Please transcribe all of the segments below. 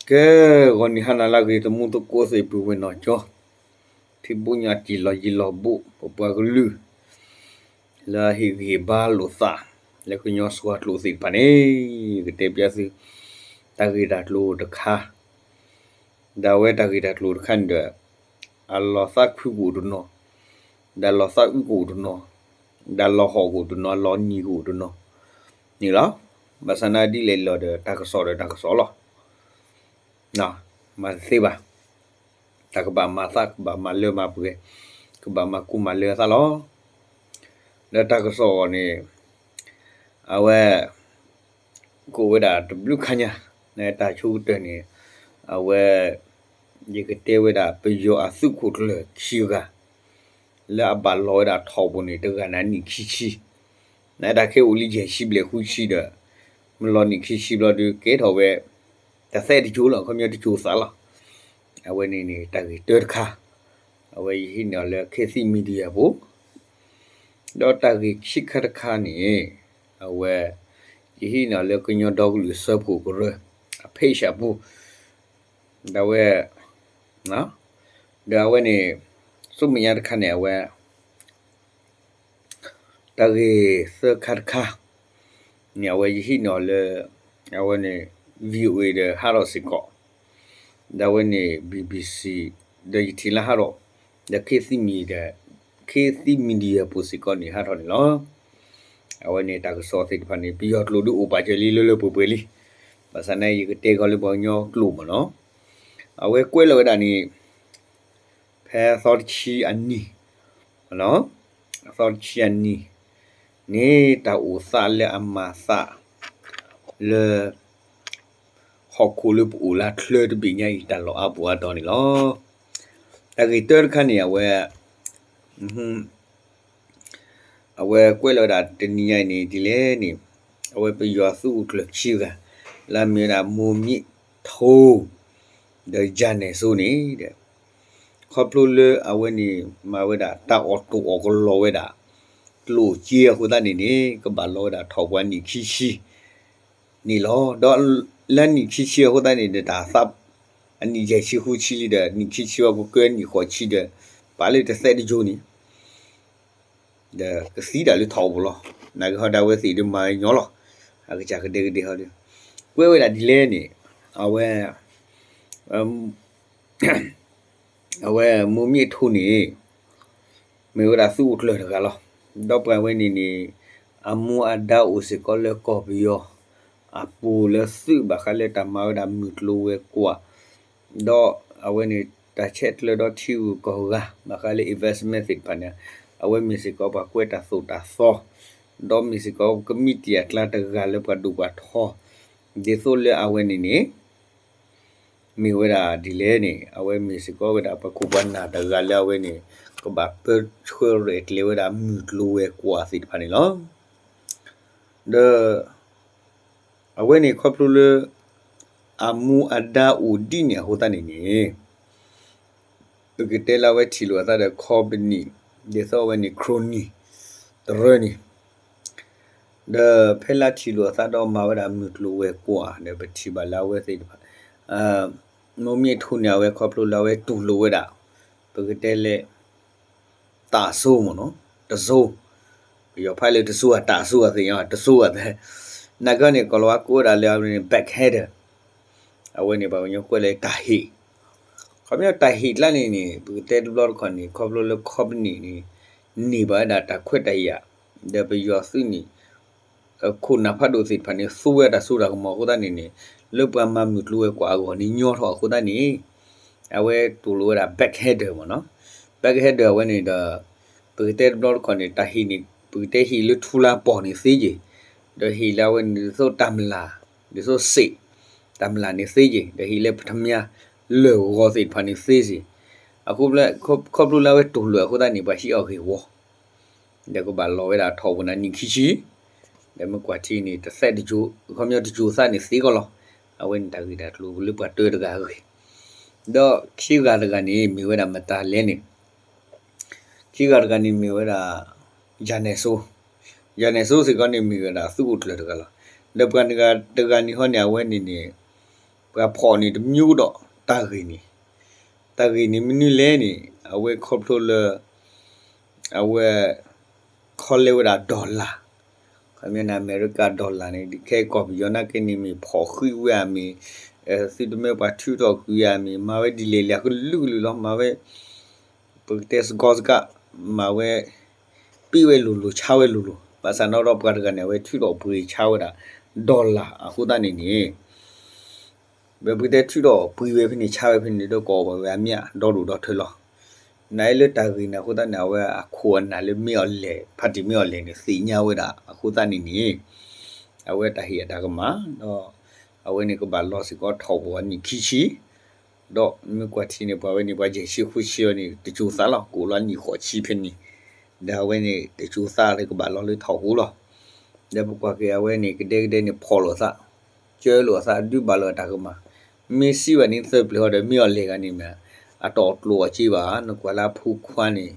ကဲ, ဂီၤနံၤဟါနၤလၢအဂ့ၤ သမူသကိးသ့ၣ် ပုၢ်ဝဲၢ်နီၢ်ကၠီ, ထံဘိညါတံၢ်လီၤယံၤလီၤဘူး ပပှၤကလုာ် လၢအဟ့ၣ်ဂံၢ်ဘါလိာ်သး လၢကညီစှီၤကျိာ်သ့ၣ်တဖၣ်န့ၣ် ယကတဲပျဲသု တၢ်ဂ့ၢ်တၢ်ကျိၤတခါ, ဒီးအဝဲတၢ်ဂ့ၢ်တၢ်ကျိၤတခါန့ၣ်ဒီး အလီၤသးခုကအိၣ်တနီၤ, ဒီးလီၤသးအုးကအိၣ်တနီၤ, ဒီးလီၤဟီၣ်ကအိၣ်တနီၤ, လီၤနံၤကအိၣ်တနီၤန့ၣ်လီၤ. ဘၣ်ဆၣ်သနာ်ဒ်လဲၣ်လီၤဒီး တၢ်ကစီၣ်ဒီးတၢ်ကစီၣ်လီၤ. မၤတသ့ဘၣ်. တၢ်ကဘၣ်မၤသး ကဘၣ်မၤလၢမၤပှဲၤ, ကဘၣ်မၤကူမၤလၢသးလီၤ. လၢတၢ်ကစီၣ်အဂီၢ်န့ၣ် အဝဲ ကအိၣ်ဝဲဒၣ်တဘျုးခါညါ, လၢတၢ်ဆိကတၢၢ်န့ၣ် အဝဲ ယကတဲဝဲဒၣ် ပယီၤအသုးခိၣ်ကျၢၢ်ခံဂၤ လၢအဘၣ်လီၤဝဲဒၣ်ထီၣ်ပူၤန့ၣ် တဂၤန့ၣ်နံၣ်ခံဆံ, နတၢ်ခဲအိၣ်လံယဲၢ်ဆံဘျဲၣ်ဃုဆံဒီး မ့ၢ်လီၤနံၣ်ခံဆံဘျီဒီး ကဲထီၣ်ဝဲ တသဲတကၠိလီၤ, ခီပညီတကၠိသးလီၤ. အဝဲန့ၣ်န့ၣ် တၢ်ဂ့ၢ်တၢတခါ, အဝဲယဟံးန့ၢ်အီၤလၢ ခေတ်သစ် Media ပူၤ, ဒီးတၢ်ဂ့ၢ်ခံခါတခါန့ၣ် အဝဲ ယဟံးန့ၢ်အီၤလၢကညီဒီကလုာ်စၢဖှိၣ်ကရၢ အ page အပူၤ, ဒီးအဝဲ ဒီးအဝဲန့ၣ် ဆူမဲာ်ညါတခါန့ၣ် အဝဲ တၢ်ဂ့ၢ်သၢခါတခါန့ၣ် အဝဲယဟံးန့ၢ်အီၤလၢ အဝဲန့ၣ် VOA ဒီးဟးထီၣ်စ့ၢ်ကီး, ဒီးအဝဲန့ၣ် BBC ဒီးယထံၣ်လၢဟးထီၣ်, ဒီး ခေတ်သစ် Media ပူၤစ့ၢ်ကီးန့ၣ် ဟးထီၣ်န့ၣ်လီၤ. အဝဲန့ၣ်တၢ်ကစီၣ်သ့ၣ်တဖၣ်န့ၣ် ပယီၤကျိာ်ဒုးအိၣ်ပာ်စၢၤလံလၢလၢပှဲၤပှဲၤလံ, ဘၣ်ဆၣ်န့ၣ် ယကတဲကီးလၢပှၤကညီကျိာ်မ့ၢ်နီၤ, အဝဲကွဲးလီၤဝဲဒၣ်န့ၣ် ဖဲအသီတဆံအနံၤ, အသီတဆံအနံၤန့ၣ် တၢ်အိၣ်သးလၢအမၤသးလၢ ဟီၣ်ခိၣ်လၢပအိၣ်လၢချၢတဘ့ၣ်ညါအံၤ တၢ်လီၢ်အါပူၤအါတီၤန့ၣ်လီၤ. တၢ်ဂ့ၢ်တၢတခါန့ၣ် အဝဲ အဝဲကွဲးလီၤဝဲဒၣ်တနံၤညါအံၤန့ၣ်ဒ်လဲၣ်န့ၣ်, အဝဲပယီၤသုးခိၣ်ကျၢၢ်ခံဂၤ လၢအမ့ၢ်ဝဲဒၣ် မိၢ်မံထိ ဒီး ယၤနဲၣ်စိန့ၣ်ဒီး ခီဖျိလၢအဝဲန့ၣ် မၤဝဲဒၣ်တၢ်အီၣ်တိၢ်အီၣ်ကလီဝဲဒၣ် ကျိၣ်စ့အဃိသတးန့ၣ်န့ၣ် ကဘၣ်လီၤဝဲဒၣ်ထီၣ်ပှၤနံၣ်ခံဆံန့ၣ်လီၤ. ဒီးလၢနံၣ်ခံဆံအဃိသတးန့ၣ်ဒီး တၢ်သး အနံၣ်ယဲၢ်ဆံဃုဆံလံဒီး နံၣ်ခံဆံဝဲကကၢနံၣ်ဃိးဆံဒီး ပာ်လၢတသဲတကၠိန့ၣ် ဒီးကသံတၢ်လၢထီၣ်ပူၤလီၤ. နာ်က့ဟီဒီးအဝဲသ့ၣ်ဒုးမၤညီလီၤ. အကစၢ်ကဒဲကဒဲဟီဒီး ကွဲးဝဲဒၣ်ဒ်လဲၣ်န့ၣ် အဝဲ အဝဲမိၢ်မံထိန့ၣ် မ့ၢ်ဝဲဒၣ်သုးခိၣ်ကျၢၢ်တဂၤလီၤ. ဒီးပှၤဝဲန့ၣ်န့ၣ် အမူအဒါအိၣ်စ့ၢ်ကီးလၢကီၢ်ပယီၤ အပူၤလၢသုးဘၣ်ဃးလၢတၢ်မၤဝဲဒၣ်မုၢ်ကျိၤဝဲၤကွာ် ဒီးအဝဲန့ၣ် တၢ်ဆဲးကျၢဒီးထံဂုၤကီၢ်ဂၤ ဘၣ်ဃးလၢ investment သ့ၣ်တဖၣ်န့ၣ် အဝဲမ့ၢ်စ့ၢ်ကီးပှၤကွဲးတၢ်သိၣ်တၢ်သီ ဒီးမ့ၢ်စ့ၢ်ကီးကမံးတံာ်အကျါတဂၤလၢပှၤဒိၣ်ပှၤထီ ဒ်သိးလၢအဝဲန့ၣ်န့ၣ် မ့ၢ်ဝဲဒၣ်ဒ်လဲၣ်န့ၣ် အဝဲမ့ၢ်စ့ၢ်ကီးဝဲဒၣ်ပှၤခိၣ်ပှၤနၢ်တဂၤလၢအဝဲန့ၣ် ကဘၣ်ပၢဆှၢရဲၣ်ကျဲၤဝဲဒၣ်မုၢ်ကျိၤဝဲၤကွာ်သ့ၣ်တဖၣ်န့ၣ်လီၤ. ဒီး အဝဲန့ၣ်ခီဖျိလၢ အမူအဒါအိၣ်ဒ်န့ၣ်အဃိသတးန့ၣ်န့ၣ် ပကတဲလၢအဝဲထံၣ်လိာ်အသးဒီး company ဒ်သိးအဝဲန့ၣ် ခရိၣ်နံၣ် တရၢန့ၣ် ဒီးဖဲလၢထံၣ်လိာ်အသးဒီးမၤဝဲဒၣ်မုၢ်ကျိၤဝဲၤကွာ်ဒီး ပထံၣ်ဘၣ်လၢအဝဲသ့ၣ်တဖၣ် မိၢ်မံထိန့ၣ် အဝဲခီဖျိလၢအဝဲတူၢ်လိာ်ဝဲဒၣ် ပကတဲလၢ တၢ်စိမ့ၢ်နီၤ, တစိ, ပယီၤဖးလၢတစိဧါ တၢ်စိဧါသ့ၣ်ညါ တစိဧါသ့ၣ်, နာ်က့န့ၣ် ကီၤလၤဝါကိးဝဲဒၣ်လၢအဝဲန့ၣ် backhander, အဝဲန့ၣ် ပှၤကညီကွဲးလၢတၢ်ဟ့ၣ်, ခီပညီတၢ်ဟ့ၣ်ကျါန့ၣ်န့ၣ် ပကတဲတဘျီတခီၣ်န့ၣ် ခီဖျိလၢ company န့ၣ် န့ၢ်ဘၣ်ဝဲဒၣ်တၢ်ခွဲးတၢ်ယာ် ဒီးပယီၤသုးန့ၣ် ခိၣ်နၢ်ဖးဒိၣ်သ့ၣ်တဖၣ်န့ၣ် သူဝဲတၢ်စိတၢ်ကမီၤအဃိသတးန့ၣ်န့ၣ် လၢပှၤမၤမုၢ်ကျိၤဝဲၤကွာ်အဂီၢ်န့ၣ် ညီထီၣ်အဃိသတးန့ၣ် အဝဲတူၢ်လိာ်ဝဲဒၣ် backhander မ့ၢ်နီၤ, backhander အဝဲန့ၣ်ဒီး ပကတဲတဘျီတခီၣ်န့ၣ် တၢ်ဟ့ၣ်န့ၣ် ပကတဲဟ့ၣ်လၢထူလၢပီၢ်န့ၣ်သ့က့ၢ်, ဒီးဟ့ၣ်လၢအဝဲန့ၣ် ဒ်သိးတၢ်မျၢ်, ဒ်သိးစ့ၣ်, တၢ်မျၢ်န့ၣ်သ့က့ၢ်, ဒီးဟ့ၣ်လၢပထမၠၢ်လၢၢ်ဂီၤသ့ၣ်တဖၣ်န့ၣ်သ့က့ၢ်, အဃိ ခီဖျိလၢအဝဲတူၢ်လိာ်အဃိသတးန့ၣ် ပှၤဟံးအီၤဂ့ၢ်ဝီ ဒီးကဘၣ်လီၤဝဲဒၣ်ထီၣ်ပူၤန့ၣ်နံၣ်ခံဆံ, ဒီးမ့ၢ်ကွၢ်ထံန့ၣ် တသဲတကၠိ, ခီပညီတကၠိသးန့ၣ်သ့ကီးလီၤ. အဝဲန့ၣ်တၢ်ဂ့ၢ်တၢ်ကျိၤလၢပှၤတၢတဂၤအဂ့ၢ်, ဒီးခံဂၤတဂၤန့ၣ် မ့ၢ်ဝဲဒၣ်မတၤလဲၣ်န့ၣ်, ခံဂၤတဂၤန့ၣ်မ့ၢ်ဝဲဒၣ် ယၤနဲၣ်စိ, ယၤနဲၣ်စိစ့ၢ်ကီးန့ၣ်မ့ၢ်ဝဲဒၣ်သုးခိၣ်ကျၢၢ်တဂၤလီၤ. ဒီးပှၤတဂၤန့ၣ်ဟီန့ၣ် အဝဲန့ၣ်န့ၣ် ပှၤဖီၣ်န့ၣ်တမံၤဒီး တၢ်ဂ့ၢ်န့ၣ်, တၢ်ဂ့ၢ်န့ၣ်မနုၤလဲၣ်န့ၣ် အဝဲခီဖျိလၢ အဝဲ ခီလဲဝဲဒၣ် dollar ခီမ့ၢ်န့ၣ် အမဲရကၤ dollar န့ၣ် ခဲကီၢ်ပယီၤနာ်က့န့ၣ် မ့ၢ်ဖီၣ်ဃုာ်ဝဲဧါမ့ၢ် သုတမ့ၢ်ပှၤထုးထီၣ်ကွံာ်ဧါမ့ၢ် မၤဝဲဒ်လဲၣ်လဲၣ် အကလုာ်ကလုာ်လီၤ မၤဝဲ ပကတဲစကီစကး မၤဝဲ ပ့ၢ်ဝဲလိၤလိၤ ဆါဝဲလိၤလိၤ ဘၣ်ဆၣ်နီၣ်ဒီးပှၤတဂၤန့ၣ် အဝဲထုးထီၣ်ပှ့ၤဆါဝဲဒၣ် dollar အဃိသတးန့ၣ်န့ၣ် ပကတဲထုးထီၣ်ပှ့ၤဝဲဖဲန့ၣ် ဆါဝဲဖဲန့ၣ်ဒီး ကအီၣ်ဘၣ်ဝဲအမျးဒီဒိၣ်ဒီထၢလီၤ. နာ်အံၤလၢတၢ်ဂ့ၢ်န့ၣ်အဃိသတးန့ၣ် အဝဲအခိၣ်အနၢ်လၢမ့ၢ်အီၤလဲၣ် ဖါတံၣ်မ့ၢ်အီၤလဲၣ်န့ၣ် သ့ၣ်ညါဝဲဒၣ်အဃိသတးန့ၣ်န့ၣ် အဝဲတၢ်ဟ့ၣ်အတၢ်ကမၣ် ဒီး အဝဲန့ၣ်ကဘၣ်လီၤစ့ၢ်ကီးထီၣ်ပှၤနံၣ်ခံဆံ ဒီးမ့ၢ်ကွၢ်ထံန့ၣ် ပှၤဝဲန့ၣ် ပှၤယဲၢ်ဆံဃုဆံအံၤန့ၣ် တစိၤသးလီၤ ကအိၣ်လီၤနံၣ်ဃိးဆံဖဲန့ၣ် ဒီးအဝဲန့ၣ် တစိၤသးလၢကဘၣ်လီၤလၢထီၣ်ဃိလီၤ. ဒီးပကွၢ်က့ၤအဝဲန့ၣ် ကဒဲကဒဲန့ၣ် ဖီၣ်လိာ်သး ကၢလိာ်အသး ဒုးဘၣ်လိာ်အတၢ်ကမၣ် မ့ၢ်စံးဘၣ်န့ၣ်သၢပျၢၤဟီဒီး မ့ၢ်အီၤလဲၣ်ဂၤန့ၣ်မ့ၢ် အတၢ်အီၣ်ကျိၣ်အီၣ်စ့ဘၣ် နကွၢ်လၢအဖိခွါန့ၣ်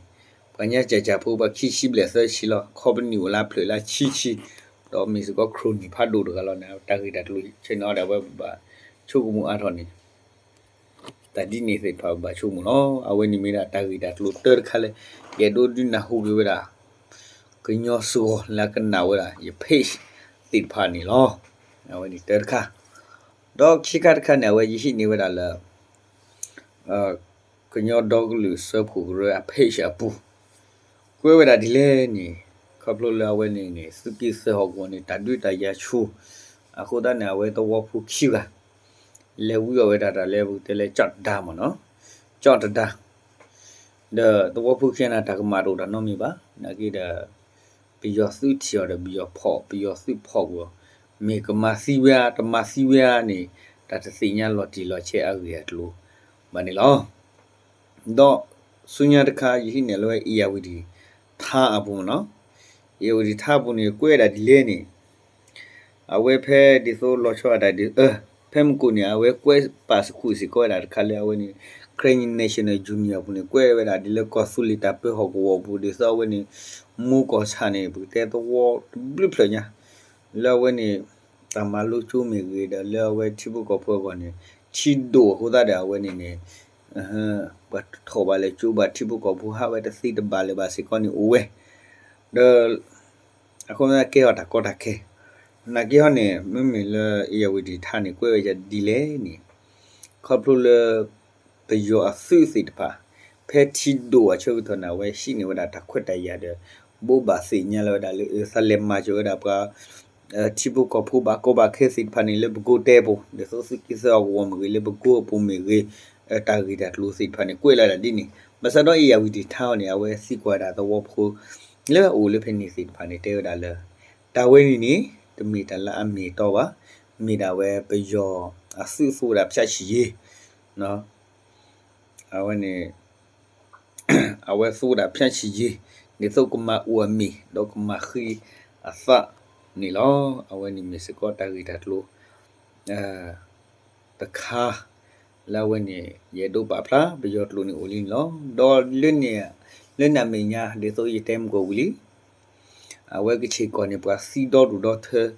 ပှၤညါကၢ်ကၢ်ဖိ ပှၤခံဆံဘျဲၣ်သၢဆံလီၤ ခီပနံၣ်အိၣ်လၢ ဖျၢၣ်လၢဆံဆံ ဒီးမ့ၢ်စ့ၢ်ကီး ခရိၣ်နံၣ်ဖးဒိၣ်တဂၤလီၤန့ၣ် တၢ်ဂ့ၢ်တၢ်ကျိၤဆဲန့ၣ်အီၤဒီး အဝဲဘၣ်ဆိကမိၣ်အါထီၣ်န့ၣ် တၢ်ဒ်န့ၣ်သ့ၣ်တဖၣ်ဘၣ်ဆိကမိၣ်လီၤ. အဝဲန့ၣ်မ့ၢ်ဒၣ်တၢ်ဂ့ၢ်တၢ်ကျိၤတၢတခါလၢ ယအဲၣ်ဒိးဒုးနၢ်ဟူက့ၤဝဲဒၣ် ကညီစှီၤလၢအကနၣ်ဝဲဒၣ် ယ page သ့ၣ်တဖၣ်န့ၣ်လီၤ. အဝဲန့ၣ်တၢတခါ ဒီးခံခါတခါန့ၣ် အဝဲယဟံးန့ၢ်ဝဲဒၣ်လၢ ကညီဒီကလုာ်စၢဖှိၣ်ကရၢအ page အပူၤ ကွဲးဝဲဒၣ်ဒ်လဲၣ်န့ၣ် ခီဖျိလၢအဝဲန့ၣ်န့ၣ် သုးက့သၢဟီၣ်ကဝီၤန့ၣ် တၢ်ဒုးတၢ်ယၤဆူၣ် အဃိသတးန့ၣ် အဝဲသဝီဖိခံဂၤ လဲၤဝံအီၣ်ဝဲဒၣ်တၢ်လၢပကတဲလၢ ကၠီၣ်တဒါမ့ၢ်နီၤ ကၠီၣ်တဒါ ဒီးသဝီဖိခံဂၤန့ၣ် တၢ်ကမၣ်တအိၣ်တၢ်နီတမံၤဘၣ် နာ်က့ဒီး ပယီၤသုးထံၣ်အီၤဒီး ပယီၤဖီၣ် ပယီၤသုးဖီၣ်ကွံာ်အီၤ မ့ၢ်ကမၤသံဝဲဧါ တမၤသံဝဲဧါန့ၣ် တၢ်တသ့ၣ်ညါလီၤတံၢ်လီၤဆဲးအဂ့ၢ်အကျိၤဘၣ်န့ၣ်လီၤ. ဒီးဆူညါတခါ ယဟံးန့ၢ်လၢဝဲ အ့ၣ်ယၣ်ဝံၤဒံၣ် ထါအပူၤမ့ၢ်နီၤ အ့ၣ်ယၣ်ဝံၤဒံၣ် ထါအပူၤန့ၣ် ကွဲးဝဲဒၣ်ဒ်လဲၣ်န့ၣ် အဝဲဖဲဒ်သိးလီၤဆီဒၣ်တၢ်ဒ် ဖဲမုၢ်ကိၣ်န့ၣ် အဝဲကွဲးပာ်စူၣ်စ့ၢ်ကီးဝဲဒၣ်တခါလၢအဝဲန့ၣ် Karen National Union အပူၤန့ၣ် ကွဲးဝဲဒၣ်ဒ်လၢကီၢ်သူလ့ၤတၢ်ပၢဟီၣ်ကဝီၤအပူၤ ဒ်သိးအဝဲန့ၣ် မူကီၢ်ဆၣ်န့ၣ် ပကတဲသဝီတဘျုးဖျၢၣ်ညါ လၢအဝဲန့ၣ် တၢ်မၤလိကၠိမ့ၢ်ဂ့ၤ ဒီးလၢအဝဲထံဖိကီၢ်ဖိအဂီၢ်န့ၣ် ထံဒိၣ်အဃိသတးဒီး အဝဲန့ၣ်န့ၣ် ပှၤထီၣ်ဘၣ်လဲၣ်ကၠိဘၣ် ထံဖိကီၢ်ဖိဟးဝဲတသ့တဘၣ်လၢၤဘၣ်စ့ၢ်ကီးန့ၣ်အိၣ်ဝဲ ဒီး အဃိသတးကဲထီၣ်တၢ်ကီတၢ်ခဲ နာ်က့ဟီန့ၣ် မ့မ့ၢ်လၢ အ့ၣ်ယၣ်ဝံၤဒံၣ် ထါန့ၣ် ကွဲးဝဲဒ်လဲၣ်န့ၣ် ခီဖျိလၢ ပယီၤအသုးသ့ၣ်တဖၣ် ဖဲထံဒိၣ်အဆၢကတီၢ်န့ၣ် အဝဲဟံးန့ၢ်ဝဲဒၣ်တၢ်ခွဲးတၢ်ယာ်ဒီး ဘိးဘၣ်သ့ၣ်ညါလီၤဝဲဒၣ်လၢ သးလဲၤမၤစၢၤဝဲဒၣ်ပှၤ ထံဖိကီၢ်ဖိဘၣ်ကီဘၣ်ခဲသ့ၣ်တဖၣ်န့ၣ် လၢပကိးတဲပူၤ ဒ်သိးသုးက့သၢဟီၣ်ကဝီၤမ့ၢ်ဂ့ၤ လၢပကိးအပူၤမ့ၢ်ဂ့ၤ တၢ်ဂ့ၢ်တၢ်ကျိၤသ့ၣ်တဖၣ်န့ၣ် ကွဲးလီၤဝဲဒၣ်ဒ်န့ၣ် ဘၣ်ဆၣ်ဒီး အ့ၣ်ယၣ်ဝံၤဒံၣ် ထါအီၤန့ၣ် အဝဲသံကွၢ်ဝဲဒၣ်သဝီဖိ လၢအအိၣ်လၢဖဲန့ၣ်သ့ၣ်တဖၣ်န့ၣ် တဲဝဲဒၣ်လၢ တၢ်ဝဲန့ၣ်န့ၣ် တမ့ၢ်တၢ်လၢအမ့ၢ်အတီဘၣ်, မ့ၢ်ဒၣ်ဝဲပယီၤအသုးသူဝဲဒၣ်ဖၠၣ်ဆံၣ်ယ့ၤ, အဝဲန့ၣ် အဝဲသူဝဲဒၣ်ဖၠၣ်ဆံၣ်ယ့ၤ ဒ်သိးကမၤအိၣ်အမ့ၢ် ဒီးကမၤဃံအသးန့ၣ်လီၤ. အဝဲန့ၣ်မ့ၢ်စ့ၢ်ကီးတၢ်ဂ့ၢ်တၢ်ကျိၤ တခါ လၢအဝဲန့ၣ် ယအဲၣ်ဒိးပာ်ဖျါ ပယီၤကျိာ်န့ၣ်အိၣ်လံန့ၣ်လီၤ. ဒီးလၢန့ၣ် လၢန့ၣ်အမဲာ်ညါ ဒ်သိးယတဲမုၢ်ကီၢ်ဝံၤလံ အဝဲကဆ့ၣ်ကီၢ်န့ၣ် ပှၤသံဒီဒူၣ်ဒီထၢ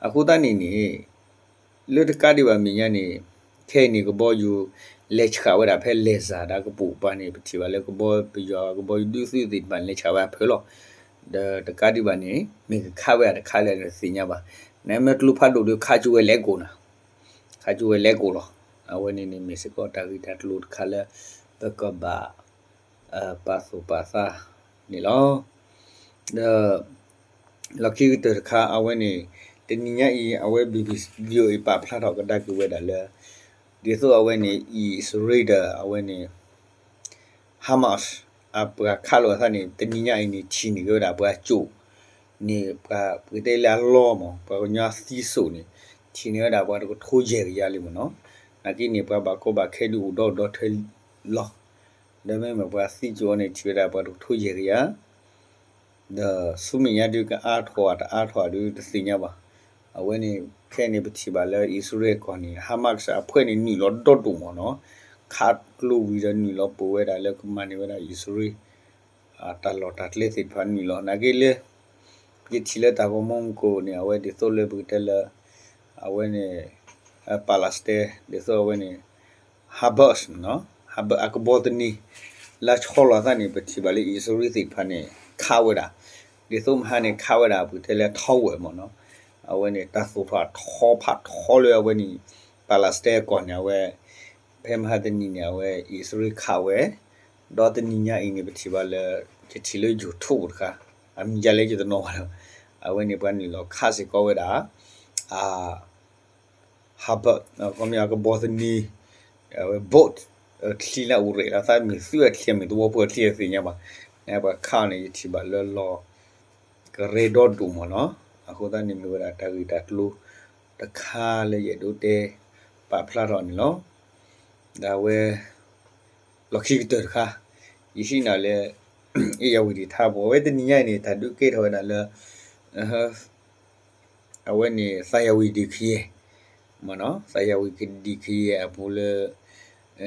အဃိသတးန့ၣ်န့ၣ် လၢတကးဒံးဘၣ်မဲာ်ညါန့ၣ် ခဲအံၤန့ၣ် ကဘီယူၤလဲၤဆှးဝဲဒၣ်ဖဲလဲၤစၢ်ဒၣ်ကပိာ်ပၤန့ၣ် ပထံၣ်ဘၣ်လၢကဘီပယီၤ ကဘီယူၤဒုးသုးသ့ၣ်တဖၣ်န့ၣ် လဲၤဆှးဝဲဒၣ်ဖဲလီၤ. ဒီးတကးဒံးဘၣ်န့ၣ် မ့ၢ်ကခးဝဲဒၣ်တခါလဲၣ်တသ့ၣ်ညါဘၣ်. နမ့ၢ်ကျိဖးဒိၣ်ဒီး ခးကၠိဝဲလဲၤကိာ်နၤ ခးကၠိဝဲလဲၤကိာ်လီၤ. အဝဲန့ၣ်န့ၣ်မ့ၢ်စ့ၢ်ကီးတၢ်ဂ့ၢ်တၢ်ကျိၤတခါလၢ ပကဘၣ် ပာ်သူၣ်ပာ်သးန့ၣ်လီၤ. ဒီး လီၢ်ခံကတၢၢ်တခါ အဝဲန့ၣ် တနံၤညါအံၤ အဝဲ BBC ပာ်ဖျါထီၣ်ကဒါက့ၤဝဲဒၣ်လၢ ဒ်သိးအဝဲန့ၣ် အံၣ်စရ့လးဒီး အဝဲန့ၣ် Hamas အပှၤခးလိာ်အသးန့ၣ် တနံၤညါအံၤန့ၣ် ထံၣ်န့ၢ်က့ၤဝဲဒၣ်ပှၤကၠိၣ်န့ၣ် ပှၤပကတဲလၢအလီၢ်မး ပှၤကညီသံစိၣ်န့ၣ် ထံၣ်န့ၢ်ဝဲဒၣ်ပှၤတကထိယဲၢ်ကယၤလံမးနီၤ. နာ်က့န့ၣ် ပှၤဘၣ်ကီဘၣ်ခဲဒုးအိၣ်ဒီဒူၣ်ဒီထၢလီၤ. ဒီးမ့မ့ၢ်ပှၤသံကၠိၣ်အီၤန့ၣ် ထံၣ်ဝဲဒၣ်ပှၤတကထိယဲၢ်ကယၤ ဒီးဆူမဲာ်ညါဒုး ကအါထီၣ်အတအါထီၣ်ဒုးတသ့ၣ်ညါဘၣ်. အဝဲန့ၣ် ခဲအံၤန့ၣ် ပထံၣ်ဘၣ်လၢအံၣ်စရ့လးကီၢ်န့ၣ် Hamas အဖုန့ၣ် နုာ်လီၤဒီဒူၣ်မးနီၤ. ခးကျိဝံၤဒီးနုာ်လီၤပိာ်ဝဲဒၣ်လၢကမၤန့ၢ်ဝဲဒၣ် အံၣ်စရ့လး တၢ်လီၢ်တၢ်ကျဲသ့ၣ်တဖၣ်နုာ်လီၤ. နာ်က့လၢ ပကထံၣ်လၢတၢ်ဂီၤမူမုၢ်ကိၣ်န့ၣ် အဝဲဒ်သိးလၢပကတဲလၢ အဝဲန့ၣ် Palestine ဒ်သိးအဝဲန့ၣ် Hamas နီၤ, Hamas အကဘီသန့ၤ လၢဆီလီၤသးန့ၣ် ပထံၣ်ဘၣ်လၢအံၣ်စရ့လးသ့ၣ်တဖၣ်န့ၣ် ခးဝဲဒၣ်, ဒ်သိးမဟါန့ၣ် ခးဝဲဒၣ် ပကတဲလၢ tower မ့ၢ်နီၤ, အဝဲန့ၣ် တၢ်သိၣ်ထီၣ်ထီဖးထီလၢအဝဲန့ၣ် Palestine အကီၢ်န့ၣ် အဝဲ ဖဲမဟါတနံၤန့ၣ် အဝဲ အံၣ်စရ့လးခးဝဲ, ဒီးတနံၤညါအံၤန့ၣ် ပထံၣ်ဘၣ်လၢ ယထံၣ်လၢ YouTube တခါ, အမံၤယၤလဲၣ်ယတနီၤဘၣ်လီၤ, အဝဲန့ၣ် ပှၤနုာ်လီၤခးစ့ၢ်ကီးဝဲဒၣ် Hamas ခီပညီကဘီသန့ၤ အဝဲ boat ချံလၢအအိၣ်ရဲၣ်လီၤသး မ့ၢ်သုးအချံမ့ၢ်သဝီဖိအချံအသ့ၣ်ညါဘၣ်, နပှၤခးအီၤန့ၣ် ယထံၣ်ဘၣ်လၢလီၢ် ကရၢဒီဒိၣ်မ့ၢ်နီၤ, အဃိသတးန့ၣ်မ့ၢ်ဝဲဒၣ်တၢ်ဂ့ၢ်တၢ်ကျိၤတခါလၢယအဲၣ်ဒိးတဲပာ်ဖျါထီၣ်န့ၣ်လီၤ. ဒီးအဝဲ လီၢ်ခံကတၢၢ်တခါ ယဟံးန့ၢ်လၢ အ့ၣ်ယၣ်ဝံၤဒံးထါပူၤ အဝဲတနံၤညါအံၤန့ၣ် တၢ်ဒုးကဲထီၣ်ဝဲဒၣ်လၢ အဝဲန့ၣ် သးယၣ်ဝံၤဒံးခယဲၢ်, မ့ၢ်နီၤ သးယၣ်ဝံၤဒံးခယဲၢ်အပူၤလၢ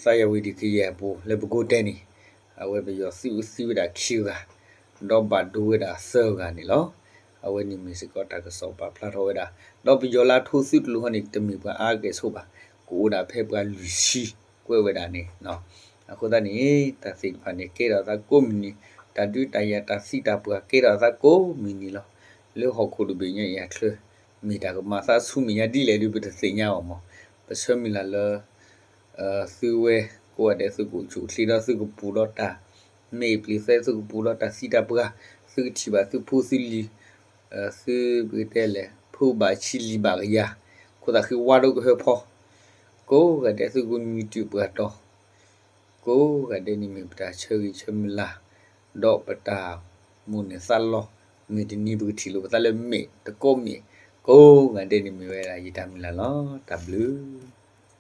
သးယၣ်ဝံၤဒံးခယဲၢ်အပူၤလၢပကိးတဲန့ၣ် အဝဲပယီၤသုးသံဝဲဒၣ်ခံဂၤ ဒီးဘၣ်ဒိဝဲဒၣ်သၢဂၤန့ၣ်လီၤ. အဝဲန့ၣ်မ့ၢ်စ့ၢ်ကီးတၢ်ကစီၣ်ပာ်ဖျါထီၣ်ဝဲဒၣ် ဒီးပယီၤလၢအထိသုးတလိၣ်ဟီန့ၣ် တမ့ၢ်ပှၤအါကဲၣ်ဆိးဘၣ်, ကအိၣ်ဒၣ်ဖဲပှၤလွံၢ်ဆံကွဲးဝဲဒၣ်န့ၣ် အဃိသတးန့ၣ် တၢ်သ့ၣ်တဖၣ်န့ၣ် ကဲထီၣ်အသးကိးမုၢ်နံၤ, တၢ်ဒုးတၢ်ယၤတၢ်သံတၢ်ပှၢ်ကဲထီၣ်အသးကိးမုၢ်နံၤလီၤ. လၢဟီၣ်ခိၣ်တဘ့ၣ်ညါအံၤအချၢ မ့ၢ်တၢ်ကမၤသးဆူမဲာ်ညါဒ်လဲၣ်ဒုး ပတသ့ၣ်ညါအီၤမး, ပဆၢမုၢ်လၢ်လၢ သုဝဲကိးဂၤဒဲး သုကအိၣ်ဆူၣ်အိၣ်ချ့ဒီးသုကပူၤဒီးတၢ်မ့ၢ်ပျံၤသဲ သုကပူၤဒီးတၢ်သံတၢ်ပှၢ်, သုကထံၣ်ဘၣ်သုဖိသုလံၤ, သုပကတဲလဲၣ် ဖိဘၣ်ဆံလံၤဘၣ်ကယၤ, ခိၣ်သးဃံဝါဒိၣ်ကဟၢဖီ, ကိးဂၤဒဲးသုကမံတုၤပှၤတီၤ, ကိးဂၤဒဲးန့ၣ်မ့ၢ်ပတၢ်ဆၢဂ့ၤဆၢမုၢ်လၢ်, ဒီးပတၢ်မိၣ်န့ၢ်သးလီ, မုၢ်တနံၤပကထံၣ်လိာ်ပသးလၢမ့ၢ်တကိးမ့ၢ်, ကိးဂၤဒဲးန့ၣ်မ့ၢ်ဝဲဒၣ်ယတၢ်မုၢ်လၢ်လီၤ. တၢ်ဘျုး